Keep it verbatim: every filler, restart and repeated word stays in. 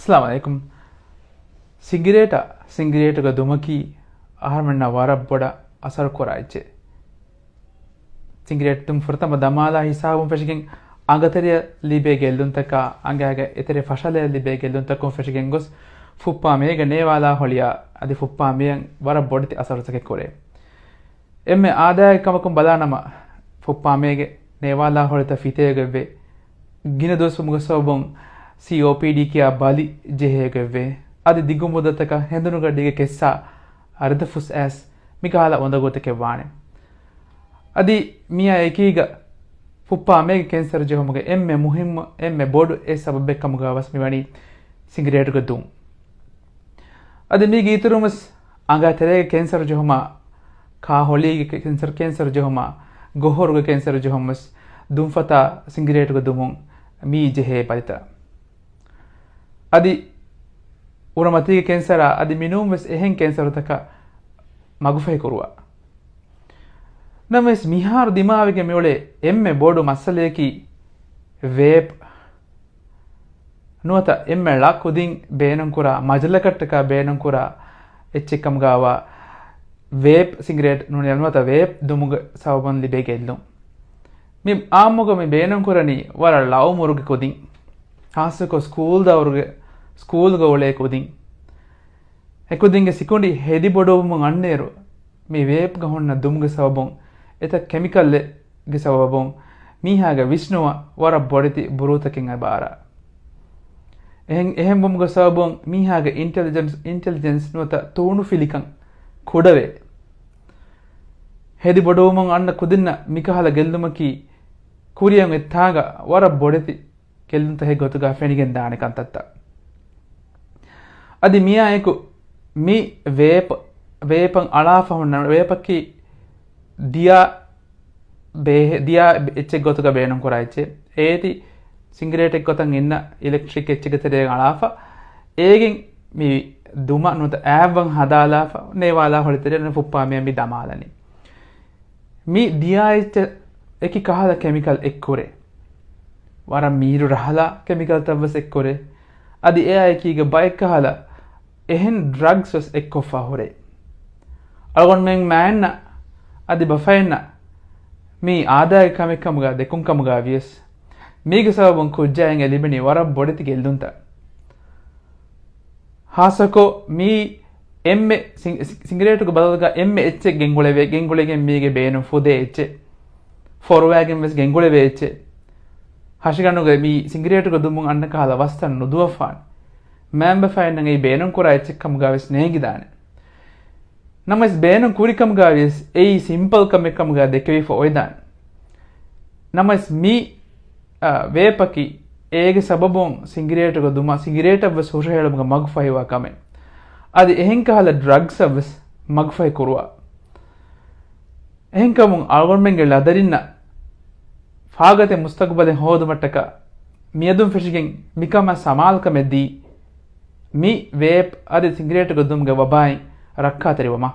އައްސަލާމު ޢަލައިކުމް. ސިނގިރޭޓާ، ސިނގިރޭޓުގެ ދުމަކީ އަހަރުމެންނަށް ވަރަށް ބޮޑަށް އަސަރު ކުރާ އެއްޗެއް. ސިނގިރޭޓް ދުން ފުރަތަމަ ދަމާލާ ހިސާބުން ފެށިގެން އަނގަތެރެއަށް ލިބޭ ގެއްލުންތަކާ، އަނގައިގެ އެތެރެ ފަށަލަޔަށް ލިބޭ ގެއްލުންތަކުން ފެށިގެން ގޮސް ފުއްޕާ މޭގެ ނޭވާލާ ހޮޅިއާ އަދި ފުއްޕާ މޭއަށް ވަރަށް ބޮޑެތި އަސަރުތަކެއް ކުރޭ. އެންމެ އާދައިގެ ކަމަކުން ބަލާނަމަ، ފުއްޕާމޭގެ ނޭވާލާ ހޮޅިތައް ފިތޭގޮތްވޭ. ގިނަ ދުވަސްވުމުގެ ސަބަބުން ސީއޯޕީޑީ ކިޔާ ބަލި ޖެހޭގޮތްވޭ. އަދި ދިގު މުއްދަތަކަށް ހެނދުނުގަޑީގެ ކެއްސާ ރަދަފުސް އައިސް މިކަހަލަ އުނދަގޫތަކެއް ވާނެ. އަދި މިއާ އެކީގަ ފުއްޕާމޭގެ ކެންސަރު ޖެހުމުގެ އެންމެ މުހިއްމު، އެންމެ ބޮޑު އެއް ސަބަބެއް ކަމުގަ ވެސް މިވަނީ ސިނގިރޭޓުގެ ދުން. އަދި މީގެ އިތުރުން ވެސް އަނގަ ތެރޭގެ ކެންސަރު ޖެހުމާ، ކާ ހޮޅީގެ ކެންސަރު، ކެންސަރު ޖެހުމާ، ގޮށް ހޮރުގެ ކެންސަރު ޖެހުން ވެސް ދުންފަތާ ސިނގިރޭޓުގެ ދުމުން މި ޖެހޭ ބަލިތައް. އަދި އުރަމަތީގެ ކެންސަރާ އަދި މިނޫން ވެސް އެހެން ކެންސަރުތަކަށް މަގުފަހި ކުރުވާ. ނަމަވެސް މިހާރު ދިމާވެގެން މިއުޅޭ އެންމެ ބޮޑު މައްސަލަޔަކީ ވޭޕް ނުވަތަ އެންމެ ޅަ ކުދިން ބޭނުންކުރާ، މަޖަލަކަށްޓަކާ ބޭނުންކުރާ އެއްޗެއްކަމުގައިވާ ވޭޕް ސިނގިރޭޓް ނޫނީ ނުވަތަ ވޭޕް ދުމުގެ ސަބަބުން ލިބޭ ގެއްލުން. މި އާއްމުގަ މި ބޭނުންކުރަނީ ވަރަށް ޅަ އުމުރުގެ ކުދިން، ޚާއްޞަކޮށް ސްކޫލް ދައުރުގެ، ސްކޫލްގަ އުޅޭ ކުދިން. އެކުދިންގެ ސިކުނޑި ހެދި ބޮޑުވުމުން އަންނައިރު، މި ވޭޕްގަ ހުންނަ ދުމުގެ ސަބަބުން، އެތައް ކެމިކަލްއެއްގެ ސަބަބުން މީހާގެ ވިސްނުމަށް ވަރަށް ބޮޑެތި ބުރޫތަކެއް އެބަ އަރާ. އެހެން، އެހެންވުމުގެ ސަބަބުން މީހާގެ އިންޓެލިޖެންސް، އިންޓެލިޖެންސް ނުވަތަ ތޫނުފިލިކަން ކުޑަވޭ. ހެދި ބޮޑުވުމުން އަންނަ ކުދިންނަށް މިކަހަލަ ގެއްލުމަކީ ކުރިއަށް އޮތް ތާނގަ ވަރަށް ބޮޑެތި ގެއްލުންތަކެއް ގޮތުގަ ފެނިގެން ދާނެ ކަންތައްތައް. އަދި މިއާއެކު މި ވޭޕް، ވޭޕަށް އަޅާފަ ހުންނަ ވޭޕަކީ ދިޔާ ބޭހެ-، ދިޔާ އެއްޗެއް ގޮތުގަ ބޭނުންކުރާ އެއްޗެއް. އޭތި ސިނގިރޭޓެއް ގޮތަށް އިންނަ އިލެކްޓްރިކް އެއްޗެއްގެ ތެރޭގަ އަޅާފަ، އޭގެން މި ދުމަށް ނުވަތަ އާއްވަން ހަދާލާފަ، ނޭވާލާ ހޮޅިތެރެއަށް ފުއްޕާ މިއަށް މި ދަމާލަނީ. މި ދިޔާ އެއްޗަށް އެކި ކަހަލަ ކެމިކަލް އެއްކުރޭ. ވަރަށް މީރު ރަހަލާ ކެމިކަލްތައްވެސް އެއްކުރޭ. އަދި އެއާ އެކީގަ ބައެއް ކަހަލަ އެހެން ޑްރަގްސް ވެސް އެއްކޮށްފަ ހުރޭ. އަޅުގަނޑުމެން މާތްނަށް އަދި ބަފައިންނަށް މީ އާދައިގެ ކަމެއް ކަމުގަ ދެކުން ކަމުގަ ވިޔަސް، މީގެ ސަބަބުން ކުއްޖާއިން ލިބެނީ ވަރަށް ބޮޑެތި ގެއްލުންތައް. ޚާއްޞަކޮށް މީ އެންމެ ސިން-، ސި-، ސިނގިރޭޓުގެ ބަދަލުގަ އެންމެ އެއްޗެއް ގެންގުޅެވޭ، ގެންގުޅިގެން މީގެ ބޭނުން ފުދޭ އެއްޗެއް. ފޮރުވައިގެން ވެސް ގެންގުޅެވޭ އެއްޗެއް. ހަށިގަނޑުގަ މީ ސިނގިރޭޓުގެ ދުމުން އަންނަ ކަހަލަ ވަސްތައް ނުދުވަފާނެ. މައިންބަފައިންނަށް އެއީ ބޭނުންކުރާ އެއްޗެއް ކަމުގަ ވެސް ނޭނގިދާނެ. ނަމަވެސް ބޭނުން ކުރި ކަމުގަ ވިޔަސް އެއީ ސިމްޕަލް ކަމެއް ކަމުގަ ދެކެވިފަ އޮތްދާނެ. ނަމަވެސް މި، އަ، ވޭޕަކީ އޭގެ ސަބަބުން ސިނގިރޭޓުގެ ދުމަށް ސިނގިރޭޓަށް ވެސް ހުށަހެޅުމުގެ މަގުފަހިވާ ކަމެއް. އަދި އެހެން ކަހަލަ ޑްރަގްސް އަށް ވެސް މަގުފަހި ކުރުވާ. އެހެންކަމުން އަޅުގަނޑުމެންގެ ޅަދަރިންނަށް ފާގަތި މުސްތަގުބަލެއް ހޯދުމަށްޓަކާ މިއަދުން ފެށިގެން މިކަމަށް ސަމާލުކަމެއް ދީ، މި ވޭޕް އަދި ސިނގިރޭޓުގެ ދުމުގެ ވަބާއިން ރައްކާތެރިވަމާ.